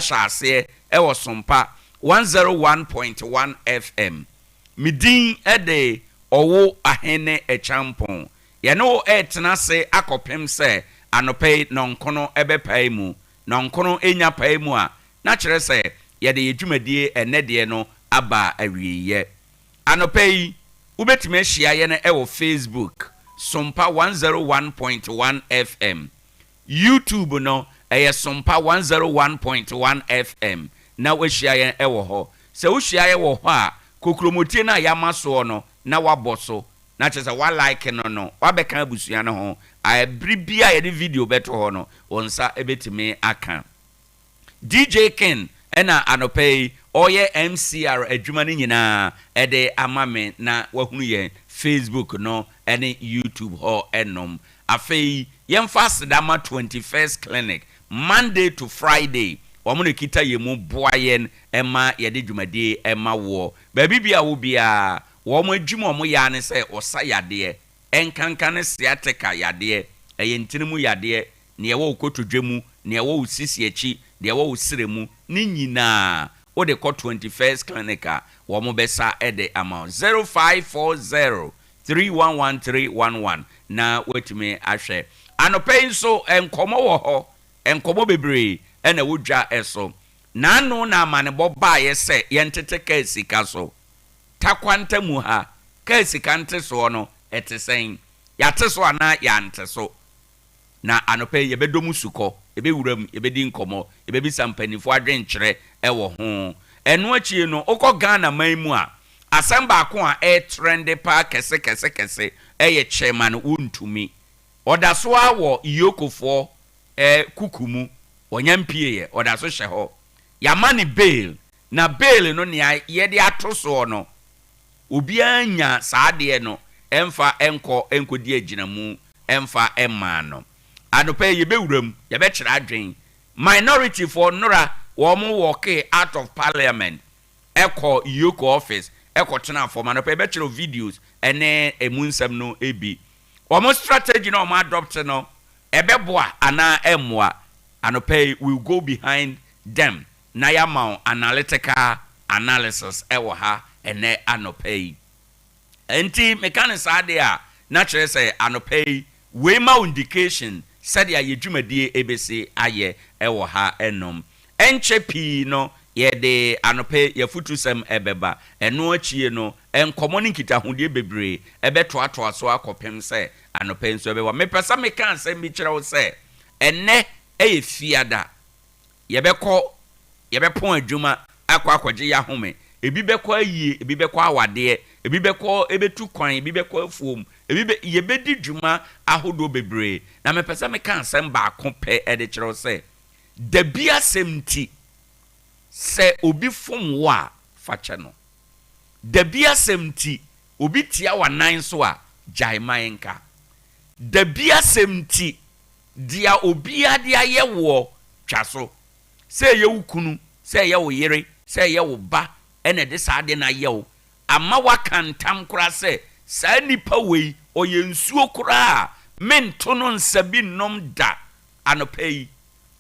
Ahyɛ aseɛ wɔ Sompa 101.1 FM. Me din de Ɔwo Ahene Akyampong. Yɛne wo retena ase akɔpem sɛ anɔpa yi nnɔnkono bɛpae mu. Nnɔnkono nya pae mu a, na kyerɛ sɛ yɛde yɛn dwumadie ɛnnɛ deɛ no aba awieeɛ. Anɔpa yi, wobɛtumi ahyia yɛn wɔ Facebook, Sompa 101.1 FM. YouTube no, ɛyɛ Sompa 101.1 FM na woahyia yɛn wɔ hɔ. Sɛ wohyia yɛn wɔ hɔ a, kokromoti no a yɛama soɔ no na woabɔ so, na kyerɛ sɛ woalike no no, woabɛka abusua no ho. Bere biara a yɛde video bɛto hɔ no, wo nsa bɛtumi aka. DJ Ken na anɔpa yi ɔreyɛ MCR adwuma no nyinaa de ama me na wahunu yɛn Facebook no ne YouTube hɔ nom. Afei yɛmfa aseda ma 21st Clinic, Monday to Friday wɔn na ɛkita yɛn mu boa yɛn ma yɛde dwumadie ma woɔ. Baabi biara a wɔ biara wɔn adwuma a wɔyɛ ara ne sɛ wɔsa yadeɛ, ɛnkanka ne sciatica yadeɛ, ɛyɛ ntini mu yadeɛ, nea ɛwɔ wo kotodwe mu, nea ɛwɔ wo sisi akyi, deɛ ɛwɔ wo srɛ mu, ne nyinaa wode kɔ 21st Clinic a, wɔbɛsa de ama wo. 0540 311 311 na woatumi ahwɛ. Anɔpa yi nso, nkɔmmɔ wɔ hɔ, nkɔmmɔ bebree na ɛwɔ dwa so. N'ano na amanebɔ baeɛ sɛ yɛntete kaa sika so. Takwanta mu ha, kaa sika ntesoɔ no, ɛte sɛn? Yɛate so anaa yɛante so? Na anɔpa yi yɛbɛdɔ mu sukɔ, yɛbɛwura mu, yɛbɛdi nkɔmmɔ, yɛbɛbisa mpanimfoɔ adwenkyerɛ wɔ ho. Ɛno akyi no, wokɔ Ghana man mu a, asɛm baako a ɛretrɛnde paa kɛse kɛse kɛse yɛ Chairman Wontumi. Ɔda so ara wɔ Eokofoɔ kuku mu, ɔnya mpieeɛ, ɔda so hyɛ hɔ. Yɛama no bail, na bail no nea yɛde ato soɔ no, Obiara nnya saa adeɛ no mfa nkɔ nkɔdi agyinamu mfa mmaa no. Anɔpa yi yɛbɛwura mu, yɛbɛkyerɛ adwene. Minority foɔ nnora wɔn walkee out of parliament kɔ EOCO office kɔtenaa fam. Anɔpa yi yɛbɛkyerɛ wo videos ne ɛmu nsɛm no bi. Wɔn strategy no a wɔn adopt no ɛbɛboa anaa ɛmmoa? Anɔpa yi we will go behind them na yɛama wo analytical analysis wɔ ha ɛnnɛ anɔpa yi. Ɛnti meka no saa deɛ a, na kyerɛ sɛ anɔpa yi wei ma wo indication sɛdeɛ yɛ dwumadie ɛbɛsi ayɛ wɔ ha nom. Ɛnkyɛ pii no yɛde anɔpa yi yɛafutusɛm ɛbɛba. Ɛno akyie no nkɔmmɔ ne nkitahodie bebree ɛbɛtoatoa so akɔpem sɛ anɔpa yi nso ɛbɛba. Mepɛ sɛ meka asɛm bi kyerɛ wo sɛ ɛnnɛ yɛ Fiada. Yɛbɛkɔ, yɛbɛpɔn adwuma akɔ akɔgye yɛahome. Ebi bɛkɔ ayie, ebi bɛkɔ awadeɛ, ebi bɛkɔ ɛbɛtu kwan, ebi bɛkɔ afuom, ebi bɛ, yɛbɛdi dwuma ahodoɔ bebree. Na mepɛ sɛ meka asɛm baako pɛ de kyerɛ wo sɛ, dabi asɛm nti, sɛ obi fom wo a, fa kyɛ no. Dabi asɛm nti, obi tia w'anan so a, gyae ma ɛnka. Dabi asɛm nti, Deɛ obiara de ayɛ woɔ, twa so. Sɛ ɛyɛ wo kunu, sɛ ɛyɛ wo yere, sɛ ɛyɛ wo ba na ɛde saa adeɛ no ayɛ wo, ama woaka ntam koraa sɛ, saa nipa wei, ɔyɛ nsuo koraa a, mento no nsa bi nnom da. Anɔpa yi,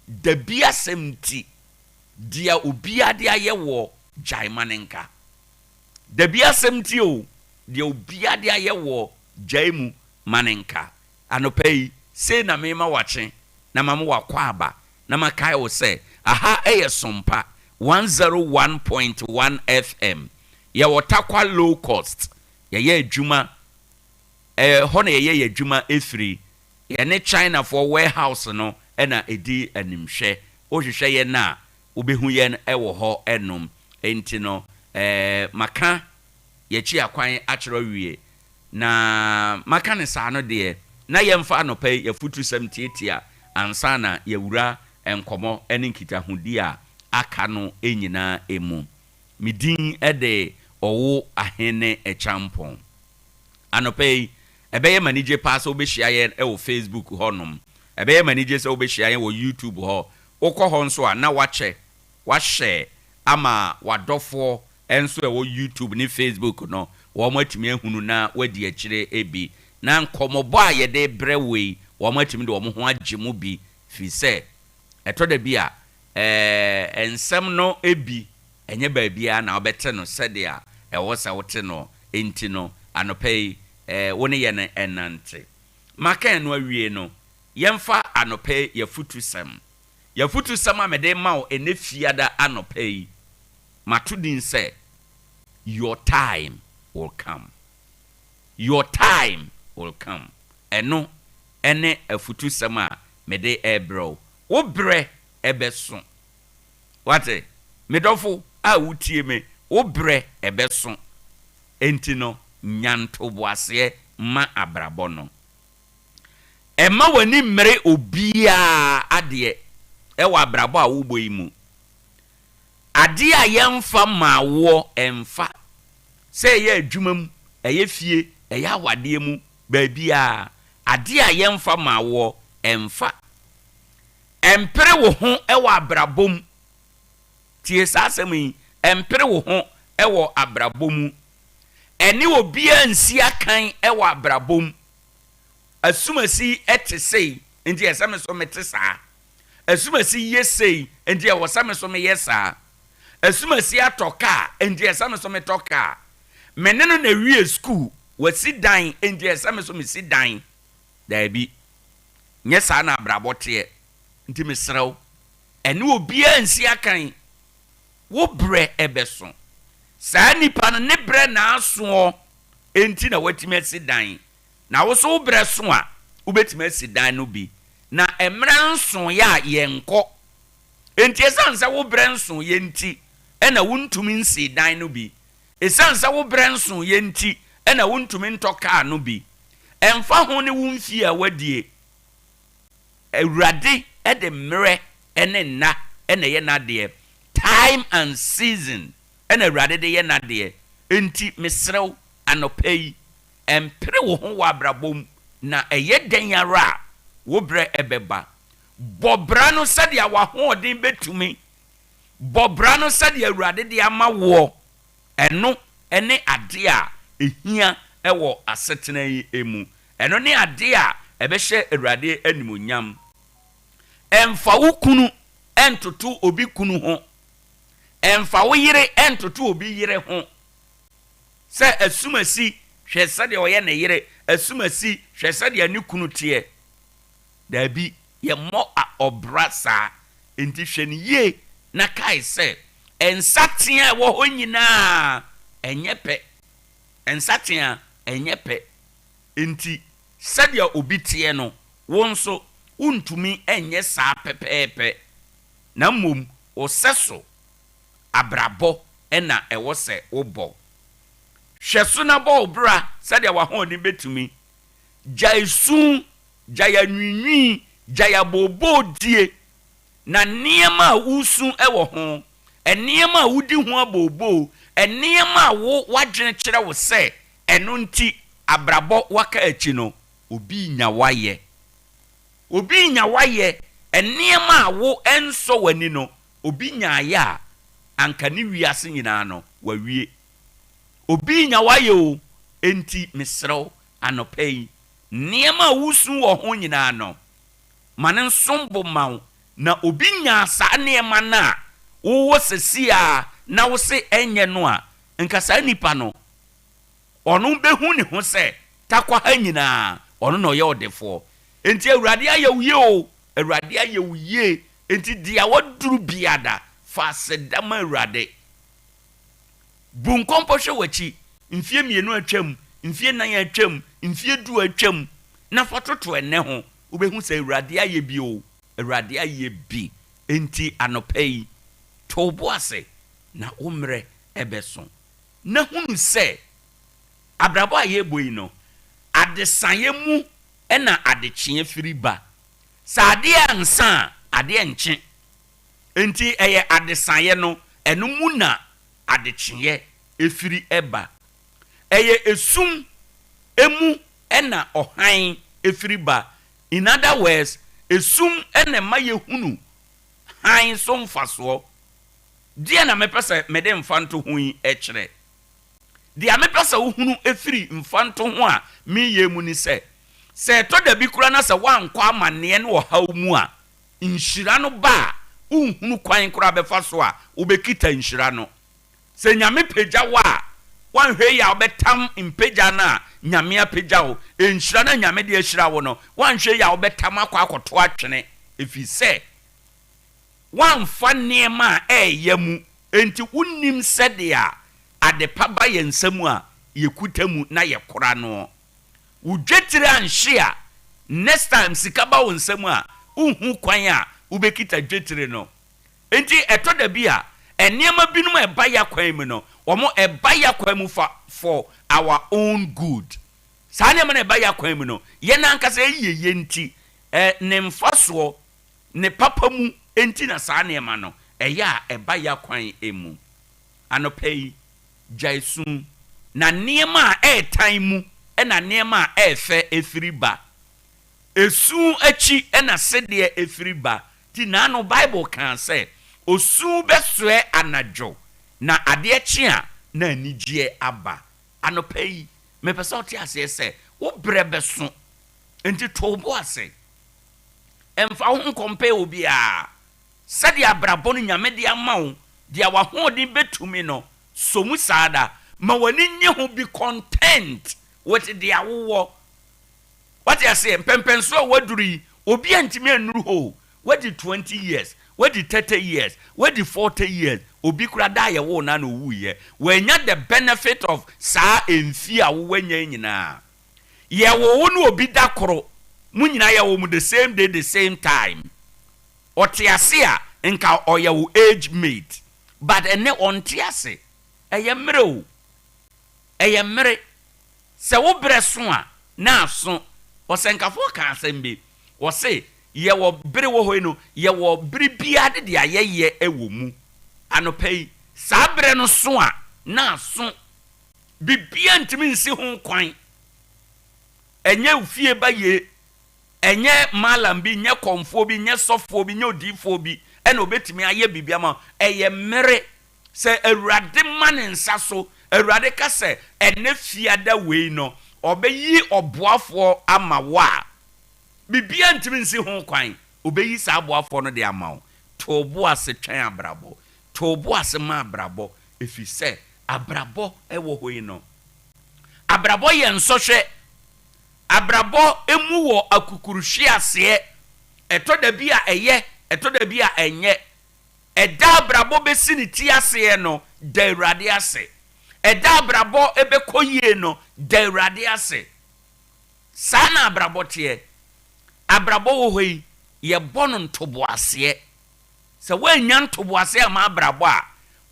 dabi asɛm nti, deɛ obiara de ayɛ woɔ, gyae ma no nka. Dabi asɛm nti o, deɛ obiara de ayɛ woɔ, gyae mu ma no nka. Anɔpa yi, sei na merema woakye na mama woakɔ aba na makae wo sɛ aha yɛ Sompa 101.1 FM. Yɛwɔ Tarkwa Low Cost. Yɛyɛ adwuma, ɛhɔ na yɛyɛ yɛn adwuma firi. Yɛne Chinafoɔ warehouse no na ɛdi animhwɛ. Wohwehwɛ yɛn a, wobɛhu yɛn wɔ hɔ nom. Enti no, maka yɛakyi akwan akyerɛ awie. Na maka no saa no deɛ, na yɛmfa anɔpa yi afutusɛm tiatia ansa na yɛawura nkɔmmɔ ne nkitahodie a aka no nyinaa mu. Me din de Ɔwo Ahene Acheampong. Anɔpa yi, ɛbɛyɛ me anigye paa sɛ wobɛhyia yɛn wɔ Facebook hɔnom. Ɛbɛyɛ me anigye sɛ wobɛhyia yɛn wɔ YouTube hɔ. Wokɔ hɔ nso a, na woakyɛ, woahyɛ ama w'adɔfoɔ nso a ɛwɔ YouTube ne Facebook no, wɔatumi ahunu na wɔadi akyire bi. Na nkɔmmɔbɔ a yɛde rebrɛ wo yi, wɔatumi de wɔn ho agye mu bi, firi sɛ ɛtɔ da bi a, Ɛɛ, nsɛm no bi, ɛnyɛ baabiara na wobɛte no sɛdeɛ ɛwɔ sɛ wote no, enti no, anɔpa yi, ɛɛ, wo ne yɛn nnante. Maka ɛno awie no, yɛmfa anɔpa yi y'afutusɛm. Y'afutusɛm a mede rema wo ɛnnɛ Fiada anɔpa yi, mato din sɛ, Your Time Will Come. Your Time Will Come. Ɛno ne afutusɛm a mede rebrɛ wo. Wo berɛ bɛso. Woate? Me dɔfo a wotie me, wo berɛ bɛso. Enti no, nya ntoboaseɛ ma abrabɔ no. Mma w'ani mmere obiara adeɛ wɔ abrabɔ a wobɔ yi mu. Adeɛ a yɛmfa mmaa woɔ, mfa. Sɛ ɛyɛ adwuma mu, ɛyɛ fie, ɛyɛ awadeɛ mu, baabiara, adeɛ a yɛmfa mmaa woɔ, mfa. Mpere wo ho wɔ abrabɔ mu. Tie saa asɛm yi, mpere wo ho wɔ abrabɔ mu. Ɛne obiara nsi akan wɔ abrabɔ mu. Asumasi te sei, nti ɛsɛ me nso mete saa. Asumasi yɛ sei, nti ɛwɔ sɛ me nso meyɛ saa. Asumasi atɔ kaa, nti ɛsɛ me nso metɔ kaa. Me ne no na ɛwie sukuu, wasi dan, nti ɛsɛ me nso mesi dan. Daabi, nyɛ saa na abrabɔ teɛ. Nti mesrɛ wo, ɛne obiara nsi akan. Wo berɛ bɛso. Saa nipa no, ne berɛ na asoɔ nti na watumi asi dan. Na wo nso wo berɛ so a, wobɛtumi asi dan no bi. Na mmerɛ nsoeɛ a, yɛnkɔ. Enti ɛsiane sɛ wo berɛ nsoeɛ nti na wontumi nsii dan no bi. Ɛsiane sɛ wo berɛ nsoeɛ nti na wontumi ntɔ kaa no bi. Ɛmfa ho ne wo mfie a woadie, Awurade de mmerɛ ne nna na ɛyɛ n'adeɛ. Time and season na Awurade de yɛ n'adeɛ. Enti mesrɛ wo anɔpa yi, mpere wo ho wɔ abrabɔ mu, na ɛyɛ dɛn ara a, wo berɛ bɛba. Bɔ bra no sɛdeɛ w'ahoɔden bɛtumi. Bɔ bra no sɛdeɛ Awurade de ama woɔ. Ɛno ne adeɛ a ɛhia wɔ asetena yi mu. Ɛno ne adeɛ a ɛbɛhyɛ Awurade animuonyam. Mfa wo kunu ntoto obi kunu ho. Mfa wo yere ntoto obi yere ho. Sɛ asumasi, hwɛ sɛdeɛ ɔyɛ ne yere, asumasi, hwɛ sɛdeɛ ne kunu teɛ. Daabi, yɛmmɔ ɔbra saa. Enti hwɛ no yie na kae sɛ, nsateaa a ɛwɔ hɔ nyinaa, ɛnyɛ pɛ. Nsateaa, ɛnyɛ pɛ. Enti sɛdeɛ obi teɛ no, wo nso wontumi nyɛ saa pɛpɛɛpɛ, na mmom wo sɛso abrabɔ na ɛwɔ sɛ wobɔ. Hwɛ so na bɔ wo bra sɛdeɛ w'ahoɔden bɛtumi. Gyae su, gyae anwiinwii, gyae abooboodie, na nneɛma a woresu wɔ ho, nneɛma a wodi ho abooboo, nneɛma a wo w'adwene kyerɛ wo sɛ ɛno nti abrabɔ waka akyi no, obi renya w'ayɛ. Obi renya w'ayɛ, nneɛma a wo ɛnsɔ w'ani no, obi nyaeɛ a, anka ne wiase nyinaa no, wawie. Obi renya w'ayɛ o, enti mesrɛ wo, anɔpa yi, nneɛma a woresu wɔ ho nyinaa no, ma no nsom bo mma wo, na obi nyaa saa nneɛma no a wowɔ seesei ara na wose ɛnyɛ no a, nka saa nipa no, ɔno bɛhu ne ho sɛ Tarkwa ha nyinaa, ɔno na ɔyɛ ɔdefoɔ. Enti Awurade ayɛ wo yie o, Awurade ayɛ wo yie, enti deɛ waduru biada, fa aseda ma Awurade. Bu nkɔmpɔ hwɛ w'akyi, mfeɛ mmienu atwam, mfeɛ nnan atwam, mfeɛ du atwam, na fa toto ɛnnɛ ho, wobɛhu sɛ Awurade ayɛ bi o, Awurade ayɛ bi. Enti anɔpa yi, to wo bo ase na wo mmerɛ bɛso, na hunu sɛ abrabɔ a yɛrebɔ yi no, adesaeɛ mu na adekyeɛ firi ba. Sɛ adeɛ ansa a, adeɛ nkye. Enti ɛyɛ adesaeɛ no, ɛno mu na adekyeeɛ firi ba. Ɛyɛ esum mu na ɔhan firi ba. In other words, esum na ɛma yɛhunu hann so mfasoɔ. Deɛn na mepɛ sɛ mede mfantoho yi kyerɛ? Deɛ mepɛ sɛ wohunu firi mfantoho a mereyɛ mu ne sɛ, sɛ ɛtɔ da bi koraa na sɛ woankɔ amanneɛ ne ɔhaw mu a, nhyira no ba a, Wonhunu kwan koraa bɛfa so a wobɛkita nhyira no. Sɛ Nyame pagya wo a, woanhwɛ yie a wobɛtam mpagya no a Nyame apagya wo, nhyira no a Nyame de ahyira wo no, woanhwɛ yie a wobɛtam akɔ akɔto atwene, ɛfiri sɛ woamfa nneɛma a ɛɛya mu, enti wonnim sɛdeɛ adepa ba yɛn nsa mu a yɛkuta mu na yɛkora noɔ. Wo dwetire anhye a, next time sika ba wo nsa mu a, wonhu kwan a wobɛkita dwetire no. Enti ɛtɔ da bi a, nneɛma binom a ɛba yɛn akwan mu no, wɔn ɛba yɛn akwan mu fa for our own good. Saa nneɛma no a ɛba yɛn akwan mu no, yɛn ankasa yɛn yieyɛ nti, ɛ, ne mfasoɔ, ne papa mu nti na saa nneɛma no, ɛyɛ a ɛba yɛn akwan mu. Anɔpa yi, gyae su, na nneɛma a ɛretan mu na nneɛma a ɛyɛ fɛ firi ba. Esu akyi na sedeɛ firi ba. Nti naano Bible kaa sɛ, osu bɛsoɛ anadwo, na adeɛ kye a, na anigyeɛ aba. Anɔpa yi, mepɛ sɛ wote aseɛ sɛ, wo berɛ bɛso. Nti to wo bo ase. Mfa wo ho nkɔmpɛɛ obiara. Sɛdeɛ abrabɔ no Nyame de ama wo, deɛ w'ahoɔden bɛtumi no, sɔ mu saa da. Ma w'ani nnye ho, be content with deɛ wowɔ. Wate aseɛ? Mpɛmpɛnsoɔ a woaduru yi, obi antumi annuru hɔ o. Woadi 20 years, woadi 30 years, woadi 40 years, obi koraa da a yɛwoo no ara na ɔwuiɛ. Wannya the benefit of saa mfie a wowanya yi nyinaa. Yɛwoo wo ne obi da koro, mo nyinaa yɛwoo mo the same day, the same time. Ɔte ase a, nka ɔyɛ wo age mate. But ɛnnɛ ɔnte ase. Ɛyɛ mmerɛ o. Ɛyɛ mmere. Sɛ wo berɛ so a, na aso. Ɔsɛnkafoɔ kaa asɛm bi. Ɔse, yɛwɔ bere wɔ hɔ yi no, yɛwɔ bere biara de deɛ yɛyɛ wɔ mu. Anɔpa yi, saa berɛ no so a, na aso. Biribiara ntumi nsi ho kwan. Ɛnyɛ wo fie ba yie, ɛnyɛ mallam bi, nyɛ kɔmfoɔ bi, nyɛ sɔfoɔ bi, nyɛ odiyifoɔ bi ɛna ɔbɛtumi ayɛ biribi ama wo. Ɛyɛ mmere. Sɛ Awurade ma ne nsa so, Awurade ka sɛ, ɛnnɛ fiada wei no, ɔbɛyi ɔboafoɔ ama wo a, biribiara ntumi nsi ho kwan. Ɔbɛyi saa aboafoɔ no de ama wo. To wo bo ase twɛn abrabɔ. To wo bo ase ma abrabɔ, ɛfiri sɛ abrabɔ wɔ hɔ yi no, abrabɔ yɛ nsɔhwɛ. Abrabɔ mu wɔ akukuruhweaseɛ. Ɛtɔ da bi a ɛyɛ, ɛtɔ da bi a ɛnyɛ. Ɛda abrabɔ bɛsi ne ti aseɛ no, da Awurade ase. Ɛda abrabɔ bɛkɔ yie no, da Awurade ase. Saa na abrabɔ teɛ. Abrabɔ wɔ hɔ yi, yɛbɔ no ntoboaseɛ. Sɛ woannya ntoboaseɛ amma abrabɔ a,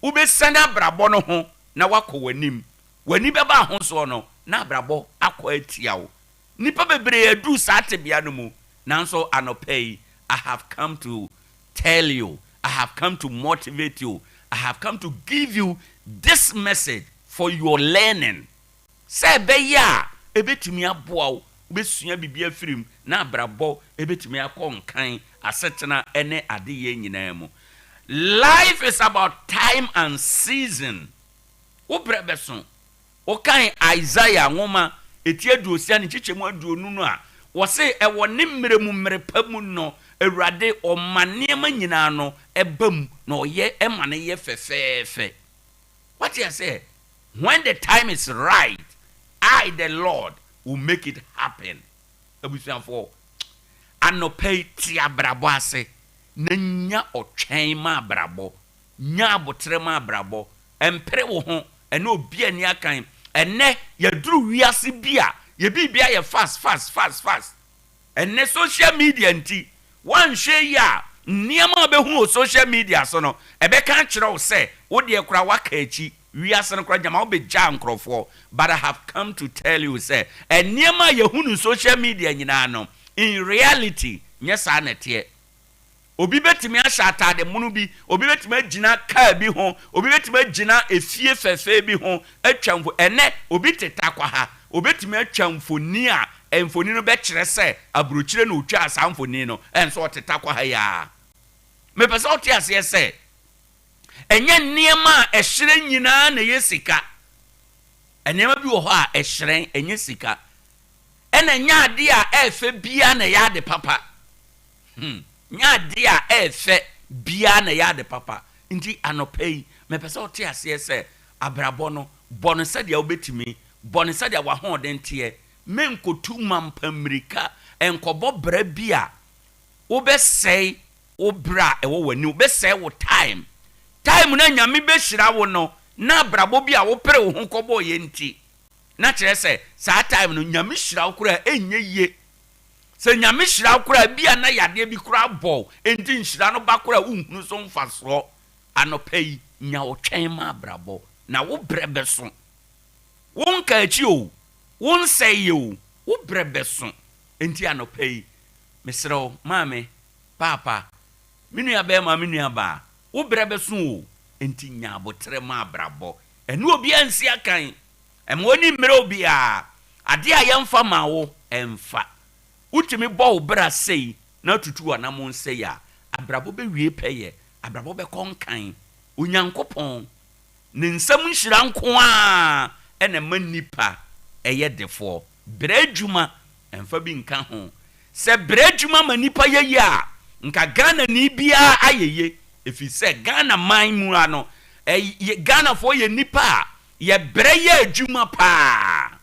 wobɛsiane abrabɔ no ho na woakɔ w'anim. W'ani bɛba ahosoɔ no, na abrabɔ akɔ atia wo. Nnipa bebree aduru saa tebea no mu, nanso anɔpa yi, I have come to tell you, I have come to motivate you, I have come to give you this message for your learning. Sɛ ɛbɛyɛ a ɛbɛtumi aboa wo, wobɛsua biribi afiri mu, na abrabɔ ɛbɛtumi akɔ nkan, asetena ne adeyɛ nyinaa mu. Life is about time and season. Wo berɛ bɛso. Wokan Isaiah nwoma eti 60 ne nkyekyɛmu 20 no a, wɔse ɛwɔ ne mmerɛ mu mmerɛ pa mu no, Awurade ɔma nneɛma nyinaa no ɛba mu na ɔyɛ ɛma no yɛ fɛfɛɛfɛ. Wate aseɛ? When the time is right, I the Lord will make it happen. Abusuafoɔ, anɔpa yi te abrabɔ ase na nya ɔtwɛn ma abrabɔ. Nya aboterɛ ma abrabɔ. Mpere wo ho, ɛne obi ani akan. Ɛnnɛ, yɛaduru wiase bi a, yɛ biribi ayɛ fast, fast, fast, fast. Ɛnnɛ social media nti, woanhwɛ yie a, nneɛma a wobɛhu wɔ social media so no, ɛbɛka akyerɛ wo sɛ, wo deɛ koraa woaka akyi. Wiase no koraa gyama wobɛgyaa nkurɔfoɔ. But I have come to tell you sɛ, nneɛma a yɛhu no social media nyinaa no, in reality, nyɛ saa na ɛteɛ. Obi bɛtumi ahyɛ ataade mono bi, obi bɛtumi agyina kaa bi ho, obi bɛtumi agyina efie fɛfɛɛ bi ho atwa mfo. Ɛnnɛ, obi te Tarkwa ha, obɛtumi atwa mfoni a mfoni no bɛkyerɛ sɛ aburokyire na otwaa saa mfoni no, ɛnso ɔte Tarkwa ha yi ara. Mepɛ sɛ wote aseɛ sɛ, ɛnyɛ nneɛma a ɛhyerɛn nyinaa na ɛyɛ sika. Nneɛma bi wɔ hɔ a ɛhyerɛn, ɛnyɛ sika. Ɛna ɛnyɛ adeɛ a ɛyɛ fɛ biara na ɛyɛ ade papa. Nyɛ adeɛ a ɛyɛ fɛ. biara na ɛyɛ ade papa. Nti anɔpa yi, mepɛ sɛ wote aseɛ sɛ abrabɔ no, bɔ no sɛdeɛ wobɛtumi, bɔ no sɛdeɛ w'ahoɔden teɛ. Menkɔtu mampa mmirika nkɔbɔ bra bi a wobɛsɛe wo berɛ a ɛwɔ w'anim, wobɛsɛe wo time. Time no a Nyame bɛhyira wo no, na abrabɔ bi a wopere wo ho kɔbɔeɛ nti, na kyerɛ sɛ saa time no Nyame hyira wo koraa a ɛnyɛ yie. Sɛ Nyame hyira wo koraa a, ebia na yadeɛ bi koraa abɔ wo, enti nhyira no ba koraa a wonhunu so mfasoɔ. Anɔpa yi, nya ɔtwɛn ma abrabɔ, na wo berɛ bɛso. Wonka akyi o, wonsɛeɛ o, wo berɛ bɛso. Enti anɔpa yi, mesrɛ wo, maame, paapa, me nua barima, me nua baa, wo berɛ bɛso o, enti nya aboterɛ ma abrabɔ. Ɛne obiara nsi akan. Mma w'ani mmere obiara. Adeɛ a yɛmfa mmaa wo, mfa. Wotumi bɔ wo bra sei na tutu w'anammɔn sei a, abrabɔ bɛwie pɛyɛ, abrabɔ bɛkɔ nkan. Onyankopɔn, Ne nsam nhyira nko ara na ɛma nnipa yɛ defoɔ. Brɛ adwuma, mfa bi nka ho. Sɛ brɛ adwuma ma nnipa yɛ yie a, nka Ghanani biara ayɛ yie. Ɛfiri sɛ Ghana man mu ha no, Ghanafoɔ yɛ nnipa a yɛbrɛ yɛ adwuma pa ara.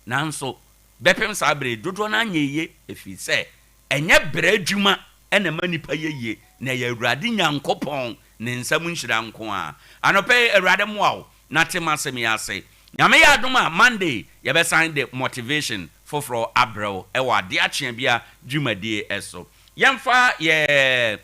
Nanso bɛpem saa berɛ yi, dodoɔ no ara nyɛ yie, ɛfiri sɛ ɛnyɛ brɛ adwuma na ɛma nnipa yɛ yie, na ɛyɛ Awurade Nyankopɔn ne nsam nhyira nko ara. Anɔpa yi, Awurade mmoa wo na te m'asɛm yi ase. Nyame yɛ adom a, Monday yɛbɛsan de motivation foforɔ abrɛ wo wɔ adeɛ akyeabia dwumadie so. Yɛmfa yɛ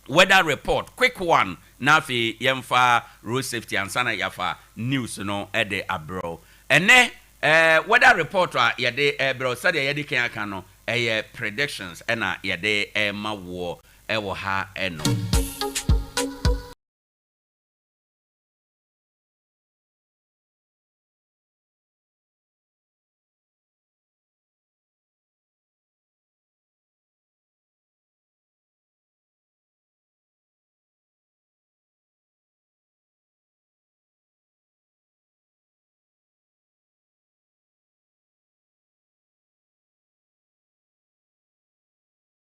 weather report quick one na afei yɛmfa road safety ansa na yɛafa news no de abrɛ wo. Ɛnnɛ weather report a yɛde rebrɛ wo sɛdeɛ yɛadi kan aka no ɛyɛ predictions na yɛde rema woɔ wɔ ha no.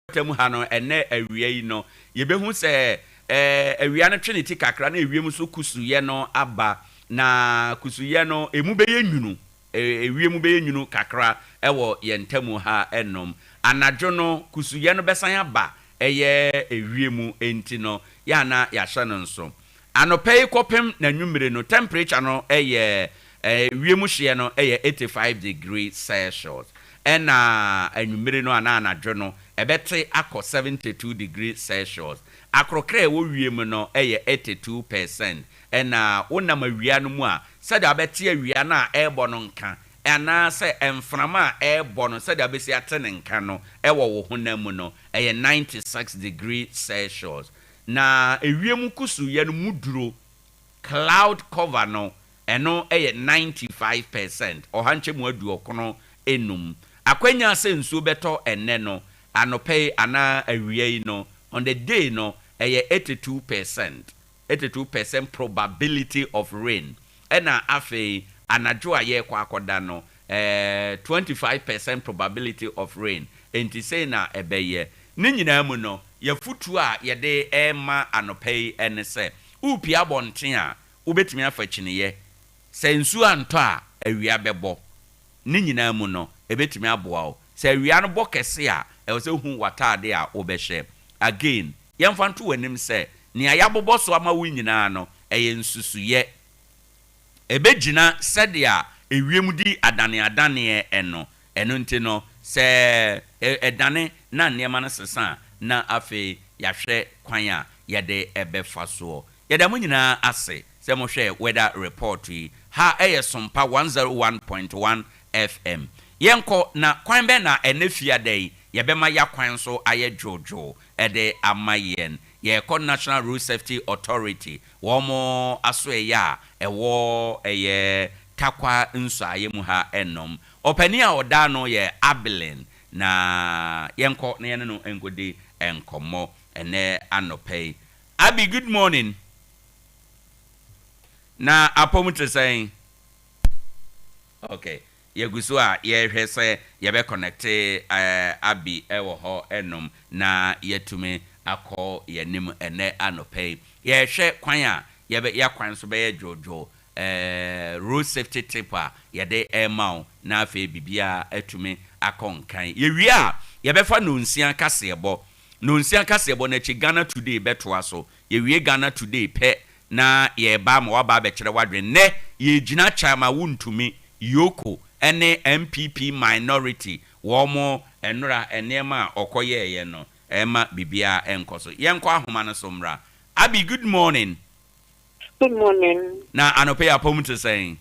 Mpɔtam ha no, ɛnnɛ awia yi no, yɛbɛhu sɛ awia no twe ne ti kakra na ewiem nso kusuyɛ no aba. Na kusuyɛ no, emu bɛyɛ nwunu, ewiem bɛyɛ nwunu kakra wɔ yɛn ntamu ha nom. Anadwo no, kusuyɛ no bɛsan aba ɛyɛ ewiem, enti no, yɛ a na yɛahyɛ no nso. Anɔpa yi kɔpem n'anwummere no, temperature no yɛ, wiem hyeɛ no yɛ 85 degree Celsius. Ɛna anwummere no anaa anadwo no, ɛbɛte akɔ 72 degree Celsius. Akorɔkorɛ a ɛwɔ wiem no yɛ 82 percent. Ɛna wonam awia no mu a, sɛdeɛ wobɛte awia no a ɛrebɔ no nka, anaasɛ mframa a ɛrebɔ no sɛdeɛ wobɛsi ate ne nka no wɔ wo honam mu no, ɛyɛ 96 degree Celsius. Na ewiem kusuuyɛ no mu duro, cloud cover no, ɛno yɛ 95 percent, ɔha nkyɛmu aduɔkono nnum. Akwanya sɛ nsuo bɛtɔ ɛnnɛ no, anɔpa yi anaa awia yi no, on the day no, ɛyɛ 82 percent, 82 percent probability of rain. Ɛna afei anadwo a yɛrekɔ akɔda no, 25 percent probability of rain. Enti sei na ɛbɛyɛ. Ne nyinaa mu no, yɛfotuo a yɛde rema anɔpa yi ne sɛ, worepue abɔnten a, wobɛtumi afa kyiniiɛ. Sɛ nsuo antɔ a, awia bɛbɔ. Ne nyinaa mu no, ɛbɛtumi aboa wo. Sɛ awia no bɔ kɛse a, ɛwɔ sɛ wohu w'ataade a wobɛhyɛ. Again, yɛmfa nto w'anim sɛ, nea yɛabobɔ so ama wo nyinaa no, ɛyɛ nsusuyɛ. Ɛbɛgyina sɛdeɛ ewiem di adaneadaneɛ no. Ɛno nti no, sɛ ɛdane na nneɛma no sesa a, na afei yɛahwɛ kwan a yɛde bɛfa soɔ. Yɛda mo nyinaa ase sɛ mohwɛɛ weather report yi. Ha yɛ Sompa 101.1 FM. Yɛnkɔ, na kwan bɛn na ɛnnɛ Fiada yi yɛbɛma y'akwan so ayɛ dwoodwoo de ama yɛn? Yɛrekɔ National Road Safety Authority wɔn asoɛeɛ a ɛwɔ ɛyɛ Tarkwa Nsuaeɛ mu ha nom. Ɔpanin a ɔda ano yɛ Abilene, na yɛnkɔ na yɛne no nkɔdi nkɔmmɔ ɛnnɛ anɔpa yi. Abi, good morning. Na apɔm te sɛn? Okay, yɛgu so a yɛrehwɛ sɛ yɛbɛ connect Abi wɔ hɔ nom na yɛatumi. Akɔ yɛn anim ɛnɛ anɔpa yi. Yɛrehwɛ kwan a yɛbɛ yɛakwan so bɛyɛ dwoodwoo. Road safety tip a yɛde rema wo na afei biribiara atumi akɔ nkan. Yɛwie a, yɛbɛfa Nonsia kaseɛbɔ. Nonsia kaseɛbɔ no akyi, Ghana Today bɛtoa so. Yɛwie Ghana Today pɛ na yɛreba ama woaba abɛkyerɛ w'adwene. Nnɛ, yɛregyina Chairman Wontumi, Yoko ne NPP Minority wɔn nnora nneɛma a ɔkɔyɛeɛ no ɛmma biribiara nkɔ so. Yɛnkɔ ahoma no so mmra. Abby, good morning. Good morning. Na anɔpa yi apɔm te sɛn?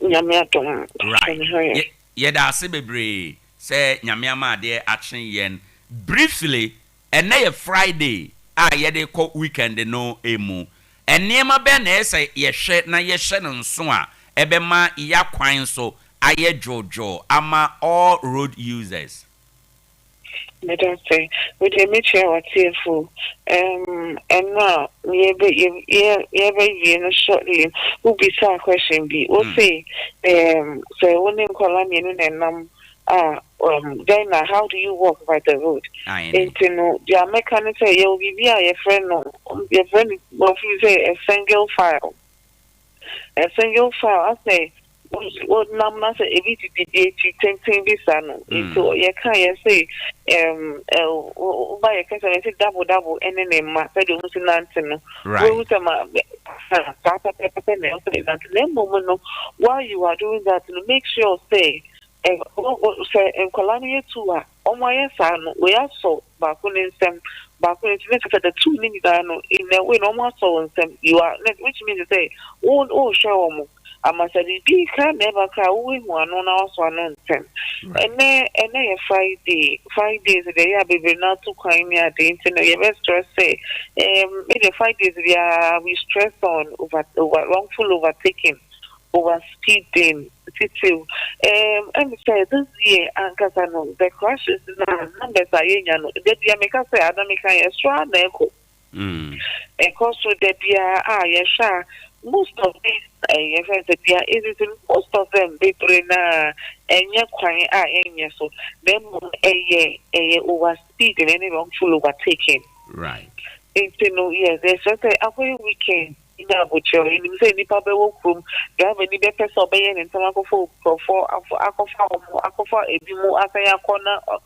Nyame adom. Right. Yɛda ase bebree sɛ Nyame ama adeɛ akye yɛn. Briefly, ɛnnɛ yɛ Friday a yɛde rekɔ weekend no mu. Nneɛma bɛn na ɛyɛ sɛ yɛhwɛ na yɛhyɛ no nso a ɛbɛma y'akwan so ayɛ dwoodwoo ama all road users? Meda ase. Me deɛ mekyia w'atiefo. Um, ɛno a yɛbɛ yɛ yɛbɛwie no shortly, wobisaa question bi. Wo se sɛ wo ne nkwadaa mmienu na ɛnam a, dɛn na how do you walk by the road? Nti no, deɛ mɛka ne sɛ yɛwɔ biribi a yɛfrɛ no wɔfiri sɛ a single file. A single file asɛ wonam na sɛ ebi didi akyi tenten bi sa no, nti yɛka yɛ sɛ woba yɛka sɛ yɛsɛ double double ɛne ne mma, sɛdeɛ ɔmo si nante no, wohu sɛ ma saa pɛpɛpɛpɛ na ɛwɔ sɛ nante. Na mmom no, while you are doing that no, make sure sɛ nkwadaa no yɛ two a ɔmo ayɛ saa no, wei asɔ baako ne nsam, baako ne nsam, ne sɛ the two ne nyinaa no, in a way na ɔmo asɔ wɔn nsam, you are, which means sɛ wo wohwɛ wɔn ama sɛ biribi kra na ɛba kra, woehu ano na wasɔ ano ntɛm. Ɛnɛ yɛ Friday. Fridays deɛ, yɛ a bebree na ato kwan ne ade, nti no yɛbɛstress sɛ maybe Fridays biara we stress on over wrongful overtaking, over speeding titiw. Ɛmi sɛ this year ankasa no, the crashes na numbers a yɛnya no, dabi a meka sɛ adamika yɛ soro na ɛkɔ ɛkɔ so da biara a yɛhwɛ a, most of these yɛfrɛ sɛ bia ɛsisi, most of them bebree na ɛnyɛ kwan a ɛnyɛ so, na mmom ɛyɛ over speed na ɛne wrongful overtaking. Nti no, yes, ɛsɛ sɛ akɔyɛ weekend na abokyerɛ enim sɛ nipa bɛwɔ kurom, driver ni bɛpɛ sɛ ɔbɛyɛ ne ntɛm akɔfa nkurɔfoɔ, akɔfa wɔn, akɔfa ebi mu asan akɔ na